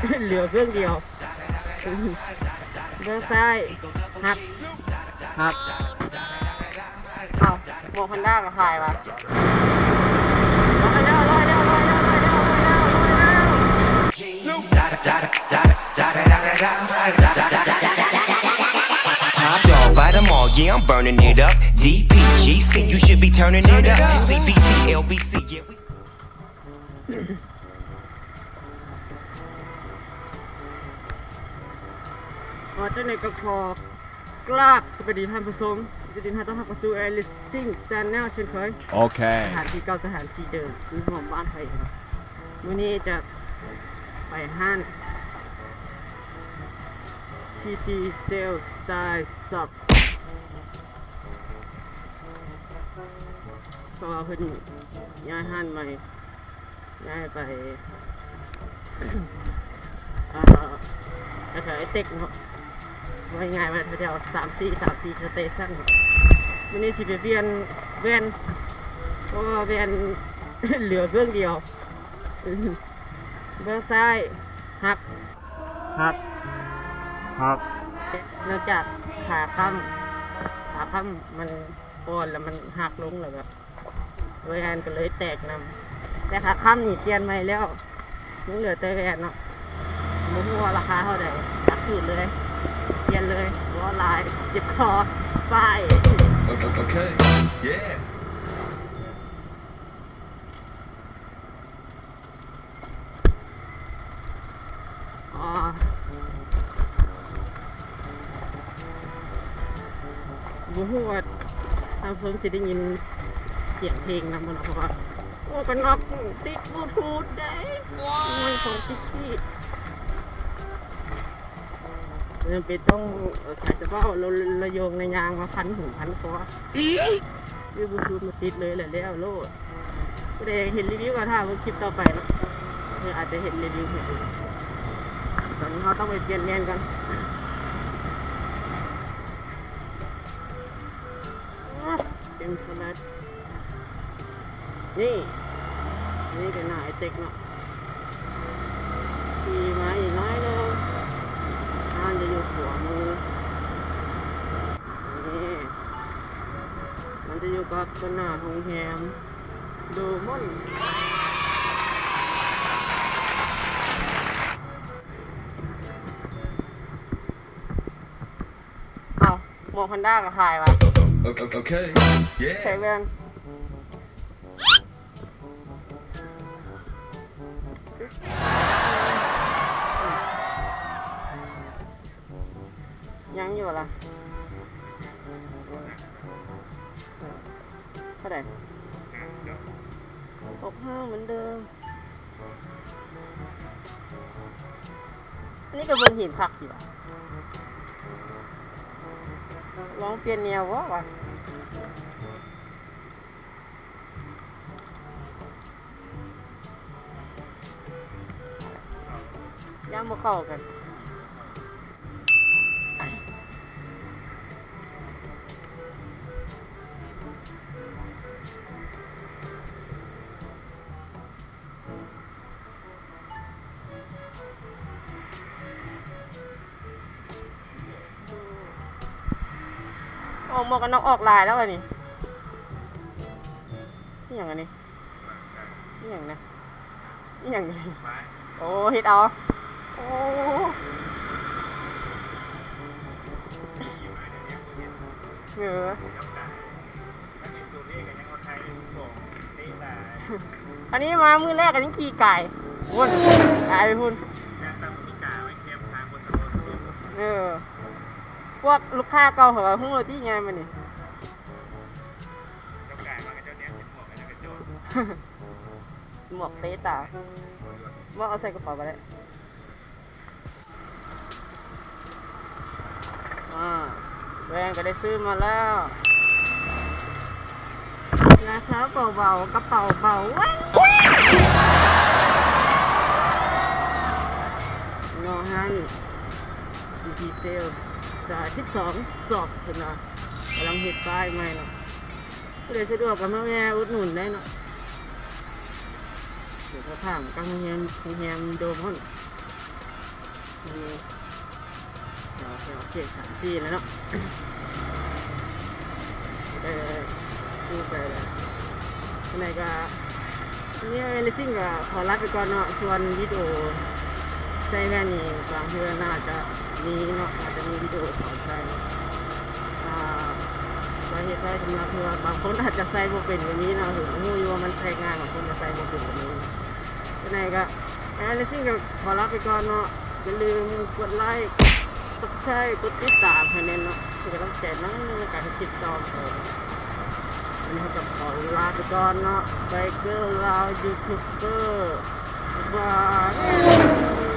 ເຫຼືອເຄື່ອງດຽວ. ເບື້ອງຊ້າຍຫັກ ຫັກ. ເອົ້າ ໝວກແພນດ້າກໍຂາຍຫວາ? ລອຍແລ້ວ ລອຍແລ້ວ ລອຍແລ້ວ. Top dog by the mall, yeah, I'm burning it up. D P G C, you should be turning it up. C B T L B C, yeah, we ວ່າຈັ່ງໃດກໍຂໍກາບສະບາຍດີທ່ານຜູ້ຊົມ, ຍິນດີຕ້ອນຮັບເຂົ້າສູ່ Alice Sing Channel ເຊັ່ນເຄີຍ. ໂອເຄ ສະຖານທີ່ເກົ່າ ສະຖານທີ່ເດີມ ຢູ່ຮ່ວມບ້ານໄທເນາະ. ມື້ນີ້ຈະໄປຮ້ານ TT Cell Style Shop ເພາະວ່າເພິ່ນຍ້າຍຮ້ານໃໝ່ ຍ້າຍໄປ ເອີ ແຖວໆໄອເຕັກເນາະ, ເວົ້າງ່າຍໆວ່າແຖວໆສາມສີ່ ສາມສີ່ສະເຕຊັນເນາະ. ມື້ນີ້ຊິໄປປ່ຽນແວ່ນ ເພາະວ່າແວ່ນເຫຼືອເບື້ອງດຽວ, ເບື້ອງຊ້າຍຫັກ ຫັກ ຫັກ. ເນື່ອງຈາກຂາຄ້ຳ ຂາຄ້ຳມັນອ່ອນ ແລ້ວມັນຫັກລົງ ແລ້ວກໍແວ່ນກໍເລີຍແຕກນຳ. ແຕ່ຂາຄ້ຳນີ້ປ່ຽນໃໝ່ແລ້ວ, ຍັງເຫຼືອແຕ່ແວ່ນເນາະ. ບໍ່ຮູ້ວ່າລາຄາເທົ່າໃດ, ຫຼັກສູດເລີຍ, ປ່ຽນເລີຍ, ບໍ່ຫຼາຍ, ເຈັບຄໍ, ໄປ. ໂອເຄ ເອີ ອໍ ບໍ່ຮູ້ວ່າທ່ານຜູ້ຊົມຊິໄດ້ຍິນສຽງເພງນຳບໍ່ເນາະ, ເພາະວ່າໝວກກັນນັອກຕິດບລູທູດເດ້. ໂອ້ຍ ຂອງຕິດທີ່ ບໍ່ຈຳເປັນຕ້ອງ ເອີ ຂາຍສະເປົາ ລະ ລະໂຍງລະຍາງມາພັນຫູພັນຄໍ ຊື້ບລູທູດມາຕິດເລີຍ ແລ້ວໂລດ. ຜູ້ໃດຢາກເຫັນຣີວິວກໍຖ້າເບິ່ງຄລິບຕໍ່ໄປເນາະ, ເພິ່ນອາດຈະເຫັນຣີວິວໃຫ້ເບິ່ງ. ຕອນນີ້ເຮົາຕ້ອງໄປປ່ຽນແວ່ນກ່ອນ. ເຕັມສະລັດ. ນີ້ ນີ້ກໍໜ້າໄອເຕັກເນາະ. ຂີ່ມາອີກໜ້ອຍໜຶ່ງ, ຮ້ານຈະຢູ່ຂວາມື. ນີ້ ມັນຈະຢູ່ກັບໜ້າໂຮງແຮມໂດມອນ. ເອົ້າ ໝວກແພນດ້າກໍຂາຍຫວາ? ໂອເຄ ເອີ ໃສ່ແວ່ນ. ຍັງຢູ່ລະ? ເທົ່າໃດ? ຫົກຫ້າເໝືອນເດີມ. ອັນນີ້ກໍເບິ່ງເຫັນຄັກຢູ່ ລອງປ່ຽນແນວບໍ່ວະ? ຢ້ານບໍ່ເຂົ້າກັນ. ໂອ້ ໝວກກັນນັອກອອກຫຼາຍແລ້ວອັນນີ້. ອີ່ຫຍັງອັນນີ້? ອີ່ຫຍັງນະ? ອີ່ຫຍັງນີ້? ໂອ້ ເຮັດເອົາ. ໂອ້ ເອີ. ອັນນີ້ມາມື້ແລກກໍຍັງຂີ່ກາຍພຸ້ນ ກາຍໄປພຸ້ນ. ເອີ ພວກລູກຄ້າເກົ່າເຂົາກໍຮູ້ແລ້ວຕິ ຍ້າຍມານີ້. ໝວກເຕະຕາ. ໝວກເອົາໃສ່ກະເປົາກໍໄດ້. ອາ ແວ່ນກໍໄດ້ຊື້ມາແລ້ວ. ລາຄາເບົາໆ ກະເປົາເບົາ. ເນາະ ຮ້ານ ດີທີ ເຊລ ສາຍສິບສອງ ຊອບ ເພິ່ນວ່າກຳລັງເຮັດປ້າຍໃໝ່ເນາະ. ຜູ້ໃດສະດວກກໍມາແວ່ອຸດໜູນໄດ້ເນາະ. ດຽວຈະຖາມກັບໂຮງແຮມ ໂຮງແຮມໂດມພຸ້ນ. ນີ້ ໂອເຄ ໂອເຄ ສາມສີ່ແລ້ວເນາະ ເອີ ຄືໄປແລ້ວ ຈັ່ງໃດກໍ ນີ້ເອເລຊິງກໍຂໍລາໄປກ່ອນເນາະ ສ່ວນວິດີໂອໃສ່ແວ່ນນີ້ ບາງເທື່ອໜ້າຈະມີເນາະ ອາດຈະມີວິດີໂອສອນໃສ່ ອ່າ ສາເຫດໃສ່ສຳລັບທີ່ວ່າບາງຄົນອາດຈະໃສ່ບໍ່ເປັນກໍມີເນາະ ເຮົາກໍຮູ້ຢູ່ວ່າມັນໃສ່ງ່າຍ ບາງຄົນກໍໃສ່ບໍ່ເປັນກໍມີ ຈັ່ງໃດກໍ ເອເລຊິງກໍຂໍລາໄປກ່ອນເນາະ ຢ່າລືມກົດໄລ ກົດ Subscribe ກົດຕິດຕາມໃຫ້ແນ່ເນາະ ເປັນກຳລັງໃຈໃນການເຮັດຄລິບຕໍ່ໄປ ວັນນີ້ເຮົາກໍຂໍລາໄປກ່ອນເນາະ ໄບເກີລາວຢູທູບເບີ ບາຍບາຍ.